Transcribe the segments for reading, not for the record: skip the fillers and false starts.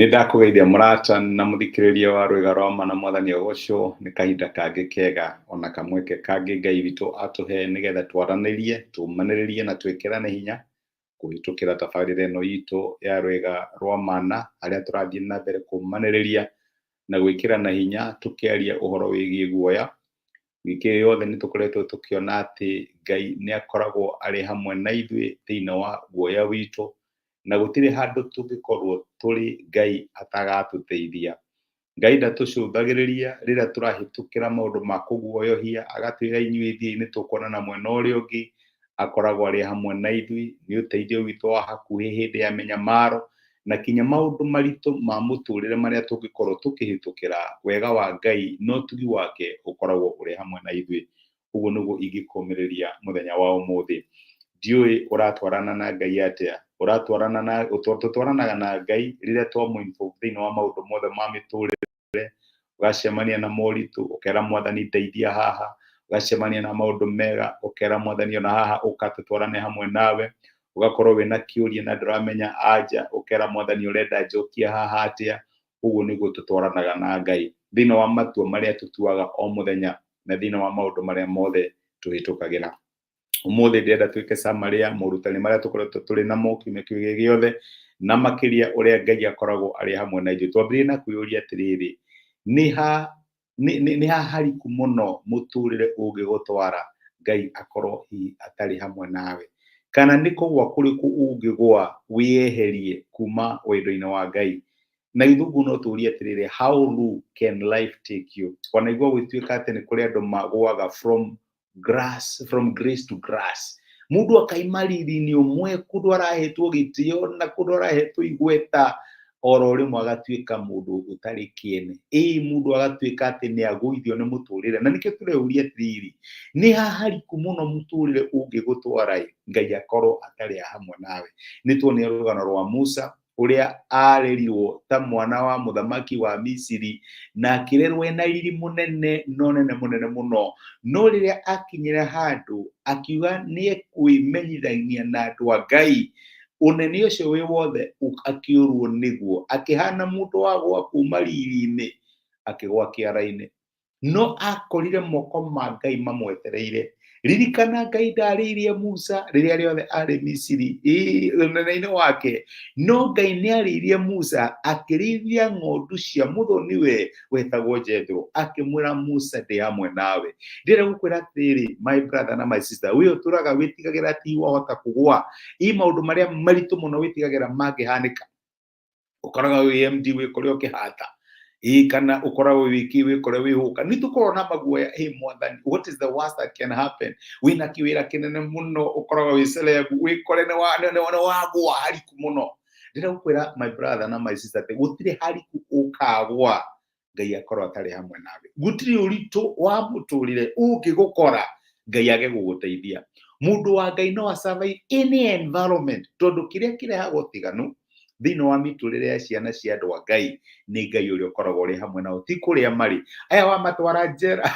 Nĩ ndakũgeithia mũrata na mũthikĩrĩria wa Rwĩga rwa Ma na Mwathani agocwo. Nĩ kahinda kangĩ kega ona kamweke kangĩ Ngai witũ atũhe nĩgetha twaranĩrie, tũmanĩrĩrie na twĩkĩrane hinya kũhĩtũkĩra tabarĩra ĩno itũ ya Rwĩga rwa Mana, harĩa tũrathiĩ na mbere kũmanĩrĩria na gwĩkĩrana hinya tũkĩaria ũhoro wĩgiĩ guoya. Wiki ĩyo yothe nĩ tũkoretwo tũkĩona atĩ Ngai nĩ akoragwo arĩ hamwe na ithuĩ thĩinĩ wa guoya witũ, na gũtirĩ handũ tũngĩkorwo tũrĩ Ngai atagatũteithia. Ngai ndatũcũthagĩrĩria rĩrĩa tũrahĩtũkĩra maũndũ ma kũguoyohia, agatwĩra inyuĩ thiĩi nĩ tũkuonana mwena ũrĩa ũngĩ. Akoragwo arĩ hamwe na ithuĩ, nĩ ũteithio witũ wa hakuhĩ hĩndĩ ya mĩnyamaro, na kinya maũndũ maritũ ma mũtũrĩre marĩa tũngĩkorwo tũkĩhĩtũkĩra, wega wa Ngai na ũtugi wake ũkoragwo ũrĩ hamwe na ithuĩ. Ũguo nĩguo ingĩkũmĩrĩria mũthenya wa ũmũthĩ. Ndiũĩ ũratwarana na Ngai atĩa, ũratwarana na, tũtwaranaga na Ngai rĩrĩa twamũ involve thĩinĩ wa maũndũ mothe ma mĩtũrĩre, ũgacemania na moritũ ũkera Mwathani ndeithia haha, ũgacemania na maũndũ mega ũkera Mwathani ona haha ũka tũtwarane hamwe nawe, ũgakorwo wĩna kĩũria na ndũramenya anja, ũkera Mwathani ũrenda njokie haha atĩa. Ũguo nĩguo tũtwaranaga na Ngai thĩinĩ wa matua marĩa tũtuaga o mũthenya na thĩinĩ wa maũndũ marĩa mothe tũhĩtũkagĩra. Ũmũthĩ ndĩrenda twĩke summary ya morutani marĩa tũkoretwo tũrĩ namo kiumia kĩu gĩothe, na makĩria ũrĩa Ngai akoragwo arĩ hamwe na ithuĩ. Twambĩrĩrie na kwĩyũria atĩrĩrĩ, nĩ ha nĩ ha hariku mũno mũtũrĩre ũngĩgũtwara Ngai akorwo hihi atarĩ hamwe nawe? Kana nĩ kũgwa kũrĩkũ ũngĩgwa wĩyeherie kuma wendo-inĩ wa Ngai? Na gĩthũngũ no tũrie atĩrĩrĩ, how low can life take you? Wanaigua gũgĩtuĩka atĩ nĩ kũrĩ andũ magũaga from grass, from grace to grass. Mũndũ akaima riri-inĩ ũmwe kũndũ arahetwo gĩtĩo na kũndũ arahetwo igweta, oro rĩmwe agatuĩka mũndũ ũtarĩ kĩene. Ĩĩ mũndũ agatuĩka atĩ nĩ agũithio nĩ mũtũrĩre. Na nĩkĩo tũreyũria atĩrĩrĩ, nĩ ha hariku mũno mũtũrĩre ũngĩgũtwara ĩ, Ngai akorwo atarĩ hamwe nawe? Nĩ tuonire rũgano rwa Musa, ũrĩa arerirwo ta mwana wa mũthamaki wa Misiri, na akĩrerwo ena riri mũnene na ũnene mũnene mũno. No rĩrĩa akinyire handũ akiuga nĩ ekwĩmenyithania na andũ a Ngai, ũnene ũcio wĩ wothe akĩũrwo nĩguo, akĩhana mũndũ wagũa kuma riri-inĩ akĩgwa kĩara-inĩ. No akorire moko ma Ngai mamwetereire. Ririkana Ngai ndarĩirie Musa rĩrĩa rĩothe arĩ Misiri, ũnene-inĩ wake. No Ngai nĩ arĩirie Musa akĩrĩithia ng'ondu cia mũthoniwe wetagwo Jethro, akĩmwĩra Musa ndĩ hamwe nawe. Ndĩrenda gũkwĩra atĩrĩrĩ, my brother na my sister, we ũtũraga wĩtigagĩra atĩ wahota kũgwa, ĩ maũndũ marĩa maritũ mũno wĩtigagĩra mangĩhanĩka, ũkoraga wĩ MD wĩ kũrĩa ũkĩhata, ĩ kana ũkoragwo wĩ kĩ wĩ kũrĩa wĩ hũka. Nĩ tũkoragwo na maguoya, ĩ Mwathani, what is the worst that can happen? Wĩna kĩwĩra kĩnene mũno, ũkoragwo wĩ celeb, wĩkore nĩ wagũa hariku mũno. Ndĩrenda gũkwĩra my brother na my sister atĩ gũtirĩ hariku ũkagũa Ngai akorwo atarĩ hamwe nawe. Gũtirĩ ũritũ wa mũtũrĩre ũngĩgũkora Ngai age gũgũteithia. Mũndũ wa Ngai no a survive any environment, tondũ kĩrĩa kĩrehaga ũtiganu thĩinĩ wa mĩtũrĩre ya ciana cia andũ a Ngai nĩ Ngai ũrĩa ũkoragwo ũrĩ hamwe nao, ti kũrĩa marĩ. Aya wamatwara njera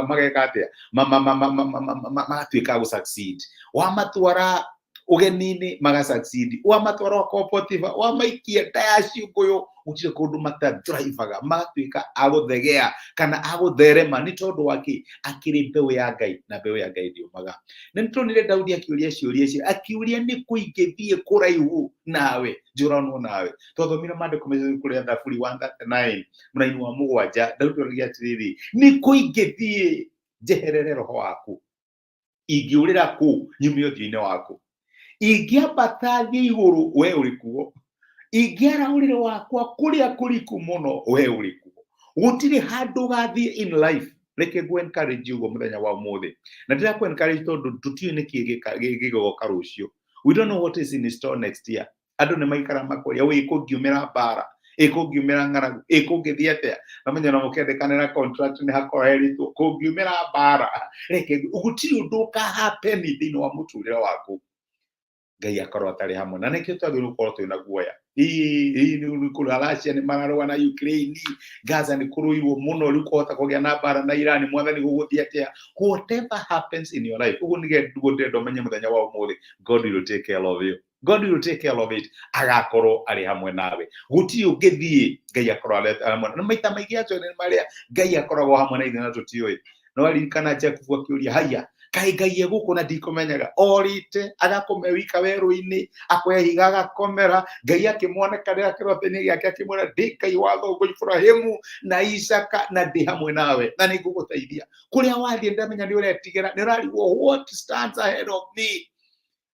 mageka atĩa? Magatuĩka a gũ succeed. Wamatwara ũgeni-inĩ maga succeed. Wamatwara kwa Potiphar, wamaikia nda ya ciũngũyũ, gũtirĩ kũndũ matathrivaga, magatuĩka a gũthegea kana a gũtherema. Nĩ tondũ wa kĩ? Akĩrĩ mbeũ ya Ngai, na mbeũ ya Ngai ndĩũmaga. Na nĩ tuonire Daudi akĩũria ciũria icio, akiũria nĩ kũ ingĩthiĩ kũraihu nawe, njũranwo nawe. Twathomire maandĩko macio kũrĩa Thaburi 139 mũraini wa 7, Daudi oragia atĩrĩrĩ, nĩ kũ ingĩthiĩ njeherere roho waku? Ingĩũrĩra kũ nyume ũthiũ-inĩ waku? Ingĩambata thiĩ igũrũ, we ũrĩ kuo. Ingĩara ũrĩrĩ wakwa kũrĩa kũriku mũno, we ũrĩ kuo. Gũtirĩ handũ ũgathiĩ in life. Reke ngũ encourage ũguo mũthenya wa ũmũthĩ, na ndĩrakũ encourage tondũ tũtiũĩ nĩkĩ gĩgoka rũciũ. We don't know what is in store next year. Andũ nĩ maikara makoria, wĩ kũngiumĩra mbara, ĩ kũngiumĩra ng'aragu, ĩ kũngĩthiĩ atĩa? Namenya na mũkĩandĩkanĩra contract nĩ hakorwo heritwo kũngiumĩra mbara. Reke, gũtirĩ ũndũ ũkahappen thĩinĩ wa mũtũrĩre waku Ngai akorwo atarĩ hamwe na. Nĩkĩo twagĩrĩirwo gũkorwo twĩna guoya. Ĩĩ, kũrĩa Russia nĩ mararũa na Ukraine, Gaza nĩ kũrũirwo mũno, rĩu kũhota kũgĩa na mbara na Iran, Mwathani gũgũthiĩ atĩa? Whatever happens in your life, ũguo nĩguo ndĩrenda ũmenye mũthenya wa ũmũthĩ, God will take care of you. God will take care of it. Agakorwo arĩ hamwe nawe. Gũtirĩ ũngĩthiĩ Ngai akorwo arĩ hamwe. Na maita maingĩ acio nĩ marĩa Ngai akoragwo hamwe na ithuĩ na tũtiũĩ. No aririkana Jakubu akĩũria, haiya, kaĩ Ngai e gũkũ na ndikũmenyaga? Orĩte agakome wika werũ-inĩ, akoya ihiga agakomera. Ngai akĩmuonekanĩra kĩroto-inĩ gĩake akĩmwĩra, ndĩ Ngai wa thoguo Iburahĩmu na Isaka na ndĩ hamwe nawe na nĩ ngũgũteithia. Kũrĩa wathiĩ ndamenya nĩ ũretigĩra, nĩ ũrarigwo what stands ahead of me.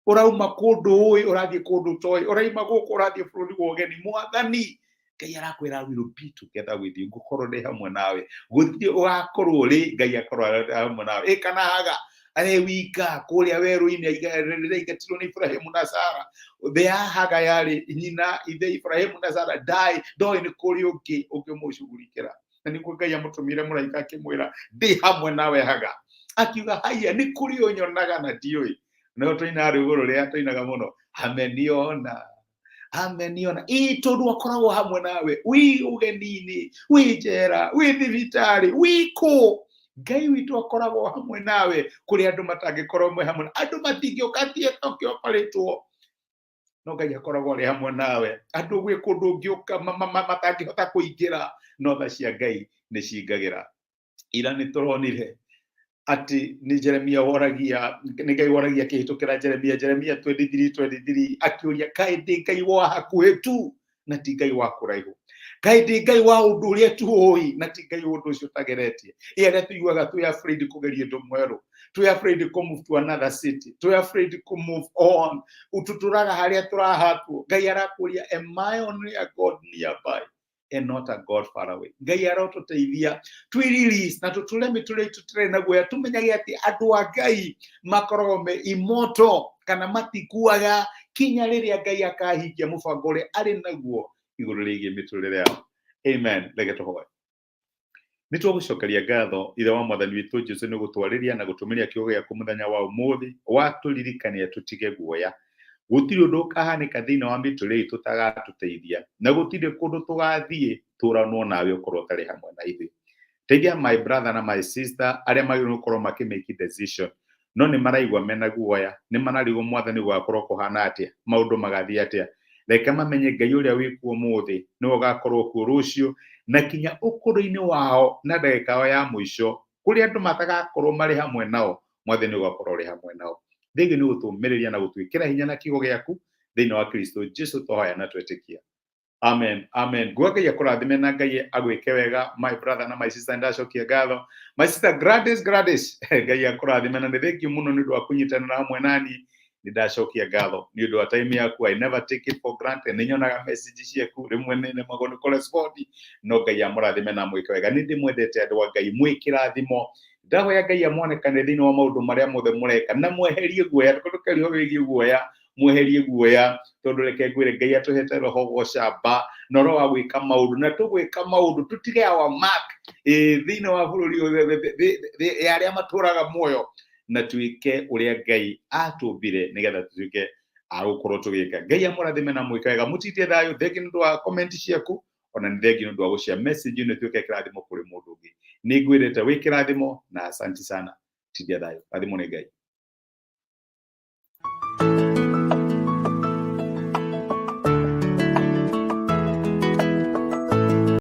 Ũrauma kũndũ ũĩ ũrathiĩ kũndũ ũtoĩ, ũraima gũkũ ũrathiĩ bũrũri wa ũgeni. Mwathani Ngai arakwĩra I will be together with you, ngũkorwo ndĩ hamwe nawe. Gũtirĩ ũgakorwo rĩ Ngai akorwo arĩ hamwe nawe. Ĩ kana Haga arĩ wika kũrĩa werũ-inĩ rĩrĩa aingatirwo nĩ Iburahĩmu na Sara. Thĩ ya Haga yarĩ nyina ithe Iburahĩmu na Sara ndaĩ ndoĩ nĩ kũrĩ ũngĩ ũngĩmũcugurikĩra. Na nĩguo Ngai amũtũmire mũraika akĩmwĩra ndĩ hamwe nawe Haga. Akiuga haiya nĩ kũrĩ ũnyonaga na ndiũĩ. No tũinaga rwĩmbo rũrĩa tũinaga mũno, ameniona ameniona. Ĩ tondũ akoragwo hamwe nawe wĩ ũgeni-inĩ, wĩ njera, wĩ thibitarĩ, wĩ kũ, Ngai witũ akoragwo hamwe nawe kũrĩa andũ matangĩkorwo me hamwe. Andũ matingĩũka theatre ũkĩoparĩtwo, no Ngai akoragwo arĩ hamwe nawe. Andũ gwĩ kũndũ ũngĩũka matangĩhota kũingĩra, no tha cia Ngai nĩ cingagĩra. Ira nĩ tũronire atĩ nĩ Jeremia woragia, nĩ Ngai woragia akĩhĩtũkĩra Jeremia, Jeremia 23:23, akĩũria kaĩ ndĩ Ngai wa hakuhĩ tu na ti Ngai wa kũraihu, kaĩ ndĩ Ngai wa ũndũ ũrĩa tu ũĩ na ti Ngai wa ũndũ ũcio ũtageretie. Ĩ arĩa tũiguaga twĩ afraid kũgeria ũndũ mwerũ, twĩ afraid kũ move to another city, twĩ afraid kũ move on, tũtũraga harĩa tũrahatwo. Ngai arakũria, am I only a God nearby and not a God far away? Ngai arotũteithia twĩ release na tũtũre mĩtũrĩre itũ tũtarĩ na guoya, tũmenyage atĩ andũ a Ngai makoragwo me immortal kana matikuaga kinya rĩrĩa Ngai akahingia mũbango ũrĩa arĩ naguo igũrũ rĩgiĩ mĩtũrĩre yao. Amen. Reke tũhoe. Nĩ twagũcokeria ngatho Ithe wa Mwathani witũ Jesu nĩ gũtwarĩria na gũtũmĩria kiugo gĩaku mũthenya wa ũmũthĩ, watũririkania tũtige guoya. Gũtirĩ ũndũ ũkahanĩka thĩinĩ wa mĩtũrĩre itũ ũtagatũteithia, na gũtirĩ kũndũ tũgathiĩ tũranwo nawe ũkorwo ũtarĩ hamwe na ithuĩ. Teithia my brother na my sister arĩa magĩrĩirwo gũkorwo makĩ make decision, no nĩ maraigua mena guoya, nĩ mararigwo Mwathani gũgakorwo kũhana atĩa, maũndũ magathiĩ atĩa. Reke mamenye Ngai ũrĩa wĩ kuo ũmũthĩ nĩwe ũgakorwo kuo rũciũ, na kinya ũkũrũ-inĩ wao na ndagĩka yao ya mũico, kũrĩa andũ matagakorwo marĩ hamwe nao, Mwathani ũgakorwo ũrĩ hamwe nao. Thĩinĩ nĩ gũtũmĩrĩria na gũtwĩkĩra hinya na kiugo gĩaku thĩinĩ wa Kristo Jesu twahoya na twetĩkia. Amen. Amen. Nguga Ngai akũrathime na Ngai agwĩke wega my brother na my sister. Ndacokia ngatho. My sister Gladys, Gladys. Ngai akũrathime na nĩ thank you mũno nĩ ũndũ wa kũnyitanĩra hamwe nani. Nĩ ndacokia ngatho nĩ ũndũ wa time yaku. I never take it for granted. Nĩ nyonaga message ciaku rĩmwe nĩ nemagwo nĩ kũrespond, no Ngai amũrathime na amwĩke wega. Nĩ ndĩmwendete andũ a Ngai, mwĩkĩrathimo. Ndahoya Ngai amonekane thĩinĩ wa maũndũ marĩa mothe mũreka na mweherie guoya. Ndũkerio wĩgiĩ guoya, mweherie guoya, tondũ reke ngwĩre Ngai atũhete roho wa ũcamba na roho wa gwĩka maũndũ, na tũgwĩka maũndũ tũtige our mark thĩinĩ wa bũrũri ũyũ ya arĩa matũraga muoyo, na tuĩke ũrĩa Ngai atũmbire nĩgetha tũtuĩke a gũkorwo tũgĩka. Ngai amũrathime na mwĩke wega. Mũtindie thayũ. Thengi nĩ ũndũ wa comment ciaku, ona nĩ thengi nĩ ũndũ wa gũshare message ĩno ĩtuĩke kĩrathimo kũrĩ mũndũ ũngĩ. Nĩ ngwĩrĩte wĩ kĩrathimo na asanti sana. Tindia thayũ. Rathimwo nĩ Ngai.